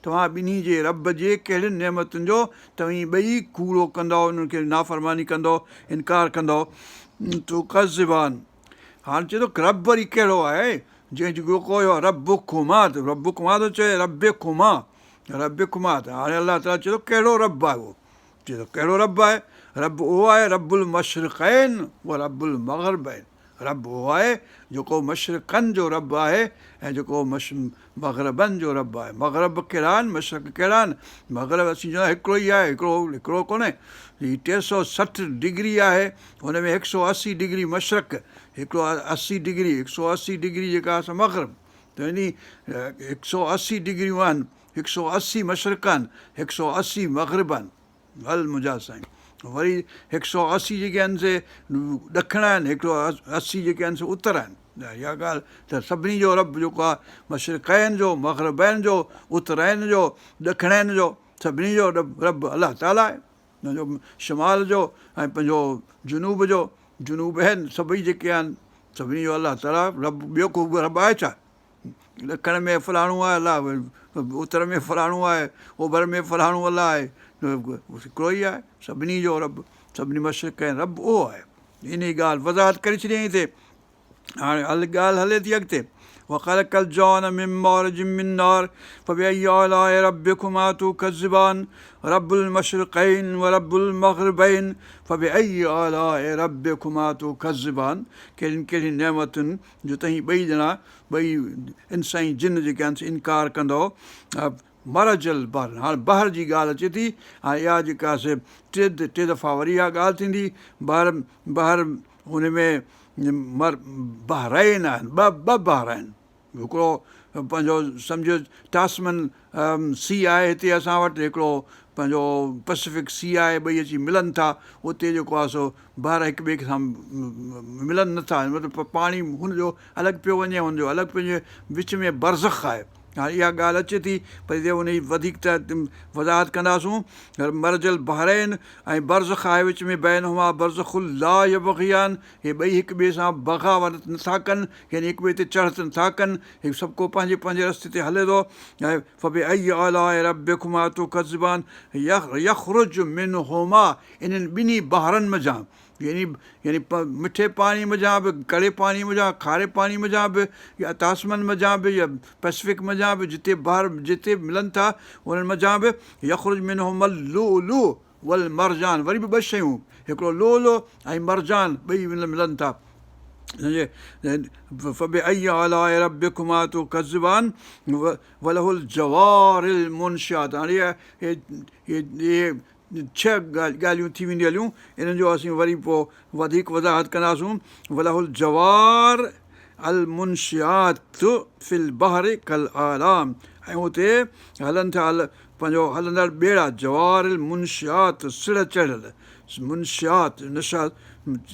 توهان ٻنهي جي رب جي ڪهڙين نعمتن جو توهين ٻئي ڪوڙو ڪندؤ انهن کي نافرماني ڪندؤ انڪار ڪندؤ تڪذبان هاڻ چئي ٿو رب وري ڪهڙو آهي جنهن جو ڪو ربڪما ربڪما ٿو چئي ربڪما ربڪما ته هاڻي الله تعاليٰ چئي ٿو ڪهڙو رب آهي اهو چئي ٿو ڪهڙو رب آهي؟ رب اهو آهي رب المشرقين و رب المغربين رب اهو آهي جيڪو مشرقن جو رب آهي ۽ جيڪو مغربن جو رب آهي مغرب ڪهڙا آهن مشرق ڪهڙا آهن مغرب اسين چوندا هڪڙو ئي آهي هڪڙو هڪڙو ڪونهي هي 360 ڊگري آهي هن ۾ 180 ڊگري مشرق هڪڙو 80 ڊگري 180 ڊگري جيڪا آهي سا مغرب ته يعني 180 ڊگريون آهن هڪ سؤ 80 مشرق آهن، هڪ سؤ 80 مغرب آهن. هل منهنجا سائين. وري هڪ سؤ 80 جيڪي آهن سي ڏکڻ آهن، هڪ سؤ 80 جيڪي آهن سي اتر آهن. اها ڳالهه ته سڀني جو رب جيڪو آهي مشرقين جو، مغربين جو، اترين جو، ڏکڻين جو، سڀني جو رب الله تعاليٰ آهي. پنهنجو شمال جو ۽ پنهنجو جنوب جو، جنوبين سڀئي جيڪي آهن سڀني جو الله تعاليٰ رب ٻيو ڪو به رب آهي ڇا؟ ڏکڻ ۾ فلاڻو آهي الله، اتر ۾ فلاڻو آهي، اوڀر ۾ فلاڻو الله آهي، هڪڙو ئي آهي سڀني جو رب، سڀني مشرقين رب اهو آهي. انهي ڳالهه وضاحت ڪري ڇڏيائين هتي. هاڻي ڳالهه هلي ٿي اڳتي. وخلق الجان من مارج من نار فبأي آلاء ربڪما تڪذبان رب المشرقين ورب المغربين فبأي آلاء ربڪما تڪذبان ڪهڙين ڪهڙين نعمتن جو توهين ٻئي ڄڻا، ٻئي انس ۽ جن جيڪي آهن سي انڪار ڪندؤ. مرج البحرين هاڻ بحر جي ڳالهه اچي ٿي. هاڻ اها جيڪا سي ٽي ٽي دفعا وري اها ڳالهه ٿيندي. بحر بحر ان ۾ مر بحرين آهن ٻه ٻه بحر آهن. هڪڙو پنهنجو سمجهو ٽاسمن سي آهي هتي اسان وٽ هڪڙو پنهنجو پئسفڪ سي آهي ٻئي اچي ملن ٿا اتي جيڪو آهي سو بحر هڪ ٻئي سان ملن نٿا مطلب پاڻي هن جو الڳ پيو وڃي هن جو الڳ پيو وڃي وچ ۾ برزخ آهي هاڻي اها ڳالهه اچي ٿي پر هتي ان جي وڌيڪ ته وضاحت ڪنداسون مرج البحرين ۽ برزخ آهي وچ ۾ بينهما برزخ لا يبغيان هي ٻئي هڪ ٻئي سان بغاوت نٿا ڪن يعني هڪ ٻئي تي چڙهت نٿا ڪن هي سڀ ڪو پنهنجي پنهنجي رستي تي هلي ٿو فبأي آلاء ربڪما تڪذبان يخرج منهما انهن ٻنهي بحرن منجهان يعني يعني مٺي پاڻي منجهان به ڪڙي پاڻي منجهان کاري پاڻي منجهان به يا تاسمن منجهان به يا پئسفڪ منجهان به جتي بحر جتي ملن ٿا انهن منجهان به يخرج منهما اللؤلؤ والمرجان وري به ٻه شيون هڪڙو لؤلؤ ۽ مرجان ٻئي ملن ٿا فبأي آلاء ربڪما تڪذبان وله الجوار المنشآت هاڻي اهي اهي ڇهه ڳالهيون ٿي وينديون هليون انهن جو اسين وري پوء وڌيڪ وضاحت ڪنداسون وله الجوار المنشآت في البحر ڪالاعلام ۽ اتي هلن ٿا پنهنجو هلندڙ ٻيڙا جوار المنشآت سڙهه چڙهيل منشآت نشا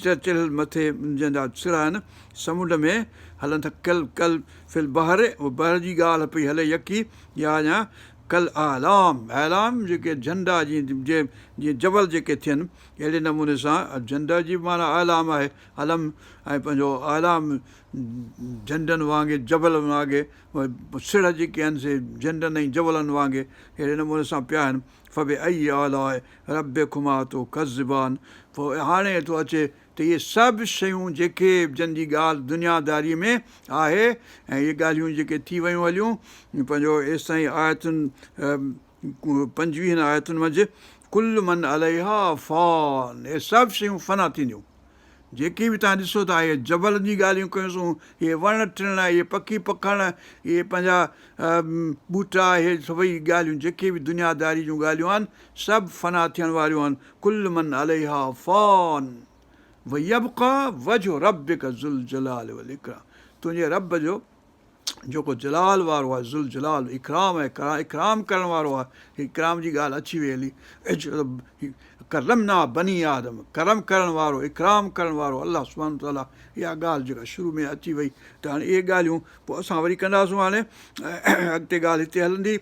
چڙهيل مٿي جنهن جا سڙهه آهن سمنڊ ۾ هلن ٿا ڪل ڪل في البحر بحر جي ڳالهه پئي هلي يڪي يا اڃا ڪالاعلام اعلام جيڪي جهنڊا جيئن جيئن جبل جيڪي ٿين اهڙي نموني سان جهنڊا جي به معنيٰ اعلام آهي علم ۽ پنهنجو اعلام جهنڊن وانگي جبلن وانگي سڙهه جيڪي آهن سي جهنڊن ۽ جبلن وانگي اهڙي نموني سان پيا آهن فبأي آلاء ربڪما تڪذبان پوء هاڻي ٿو اچي ته اهي سڀ شيون جيڪي جن جي ڳالهه دنيا داريء ۾ آهي ۽ اهي ڳالهيون جيڪي ٿي ويون هليون پنهنجو ايستائين آيتن پنجويهن آيتن منجهه ڪل من عليها فان اهي سڀ شيون فنا ٿينديون جيڪي به توهان ڏسو ٿا اهي جبلن جي ڳالهيون ڪيونسون اهي وڻ ٽڻ اهي پکي پکڻ اهي پنهنجا ٻوٽا اهي سڀئي ڳالهيون جيڪي به دنيا داري جون ڳالهيون آهن سڀ فنا ٿيڻ واريون آهن ڪل من عليها فان ويبقيٰ وجه ربڪ ذوالجلال والاڪرام تنهنجي رب جو جيڪو جلال وارو آهي ذوالجلال اڪرام ۽ اڪرام ڪرڻ وارو آهي اڪرام جي ڳالهه اچي وئي هلي ڪرمنا بني آدم ڪرم ڪرڻ وارو اڪرام ڪرڻ وارو الله سبحانه وتعاليٰ اها ڳالهه جيڪا شروع ۾ اچي وئي ته هاڻي اهي ڳالهيون پوء اسان وري ڪنداسون هاڻي اڳتي ڳالهه هتي هلندي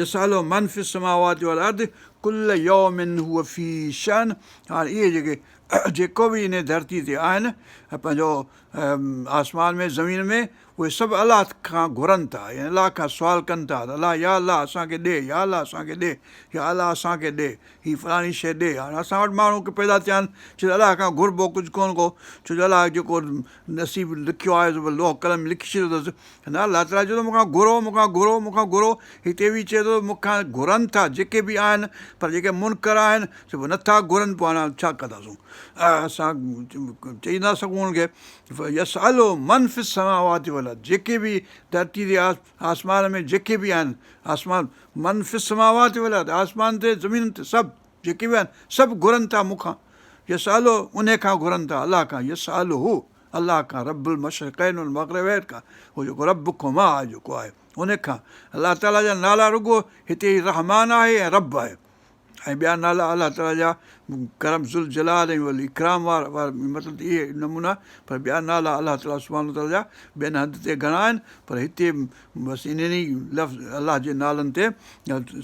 يسأله من في السماوات والارض ڪل يوم هو في شان هاڻي اهي جيڪي جيڪو به ان ڌرتي تي آهن پنهنجو آسمان ۾ زمين ۾ اهي سڀ الله کان گهرن ٿا يعني الله کان سوال ڪن ٿا ته الله يا الله اسان کي ڏي يا الله اسان کي ڏي يا الله اسان کي ڏي هي فلاڻي شيء ڏي هاڻي اسان وٽ ماڻهو ڪي پيدا ٿيا آهن ڇو جو الله کان گهربو ڪجهه ڪونه ڪو ڇو جو الله جيڪو نصيب لکيو آهي سو لوح قلم لکي ڇڏيو اٿس نه الله تعاليٰ چئي ٿو مون کان گهرو مون کان گهرو مون کان گهرو هتي به چئي ٿو مون کان گهرن ٿا جيڪي به آهن پر جيڪي منڪر آهن سي به نٿا گهرن پوء هاڻي ڇا ڪنداسون اسان چئي نٿا سگهون انهن کي يسأله من في السماوات والارض جيڪي به ڌرتي تي آسمان ۾ جيڪي به آهن آسمان من في السماوات والارض آسمان تي زمين تي سڀ جيڪي به آهن سڀ گهرن ٿا مون کان يسأله انهي کان گهرن ٿا الله کان يسأله الله کان رب المشرقين والمغربين کان هو جيڪو ربڪما آهي جيڪو آهي ان کان الله تعاليٰ جا نالا رڳو هتي رحمان آهي ۽ رب آهي ۽ ٻيا نالا الله تعاليٰ جا ڪرم ذوالجلال ۽ والاڪرام وارا مطلب ته اهي نمونا پر ٻيا نالا الله تعاليٰ سبحانه وتعاليٰ جا ٻين هنڌ تي گهڻا آهن پر هتي بس انهن ئي لفظ الله جي نالن تي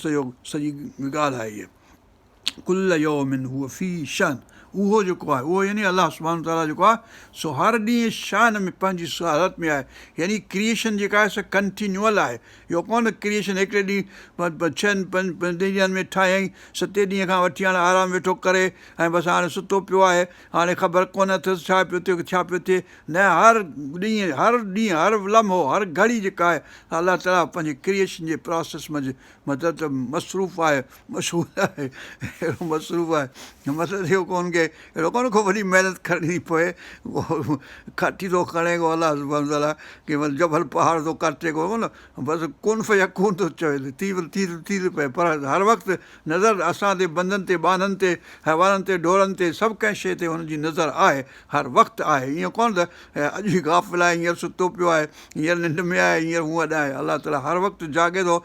سڄو سڄي ڳالهه آهي اها ڪل يوم هو في شان اهو جيڪو آهي اهو يعني الله سبحانه وتعاليٰ جيڪو آهي سو هر ڏينهن شان ۾ پنهنجي حالت ۾ آهي يعني ڪريئيشن جيڪا آهي سا ڪنٽينيوئل آهي اهو ڪونه ڪريئيشن هڪڙي ڏينهن ڇهن پنج ڏينهن ۾ ٺاهيائين ستين ڏينهن کان وٺي هاڻي آرام ويٺو ڪري ۽ بس هاڻي ستو پيو آهي هاڻي خبر ڪونه اٿس ڇا پيو ٿئي ڇا پيو ٿئي نه هر ڏينهن هر ڏينهن هر لمحو هر گهڙي جيڪا آهي الله تعاليٰ پنهنجي ڪريئيشن جي پراسيس منجهه مطلب ته مصروف آهي مشغول آهي اهڙو مصروف آهي مطلب اهو ڪونه ڪي اهڙو ڪونه ڪو وڏي محنت ڪرڻي ٿي پوي ڪاٺي ٿو کڻي ڪو الله سبحانه وتعاليٰ ڪي مطلب جبل پهاڙ ٿو ڪاٽي ڪو نه بس ڪن فيڪون ٿو چوي ٿي ٿي ٿي ٿي پئي پر هر وقت نظر اسان تي بندن تي ٻانهن تي حيوانن تي ڍورن تي سڀ ڪنهن شيء تي هن جي نظر آهي هر وقت آهي ائين ڪونه ته اڄ هي غافل آهي هينئر ستو پيو آهي هينئر ننڊ ۾ آهي هينئر هونئن آهي الله تعاليٰ هر وقت جاڳي ٿو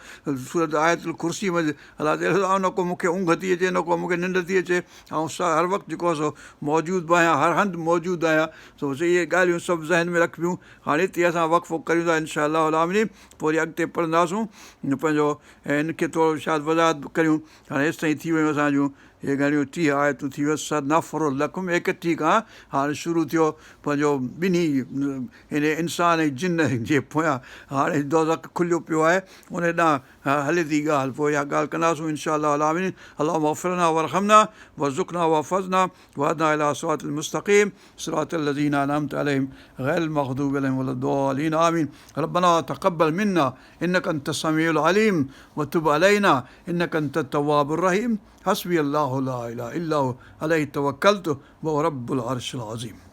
سورت آيت الڪرسي ۾ الله تعاليٰ چئي ٿو نه ڪو مون کي اونگهه ٿي اچي نه ڪو مون کي ننڊ ٿي اچي آئون هر وقت جيڪو آهي سو موجود به آهيان هر هنڌ موجود آهيان سو اهي ڳالهيون سڀ ذهن ۾ رکبيون هاڻي هتي اسان وقفو ڪريون ٿا انشاء الله العالمين پوء وري اڳتي پڙهنداسون پنهنجو هن کي ٿورو شايد وضاحت به ڪريون هاڻي هيستائين ٿي ويون اسان جون اهي گهڻيون 30 آيتون ٿي ويون سنفرغ لڪم 31 کان هاڻي شروع ٿيو پنهنجو ٻنهي يعني انسان ۽ جن جي پويان هاڻي دوزخ کليو پيو آهي ان ڏانهن هلي ٿي ڳالهه پوء اها ڳالهه ڪنداسون انشاء الله العالمين اللهم اغفر لنا وارحمنا وارزقنا واحفظنا واهدنا الي صراط المستقيم صراط الذين انعمت عليهم غير المغضوب عليهم ولا الضالين آمين ربنا تقبل منا انك انت السميع العليم وتب علينا انك انت التواب الرحيم حسبي الله لا اله الا هو عليه توڪلت وهو رب العرش العظيم.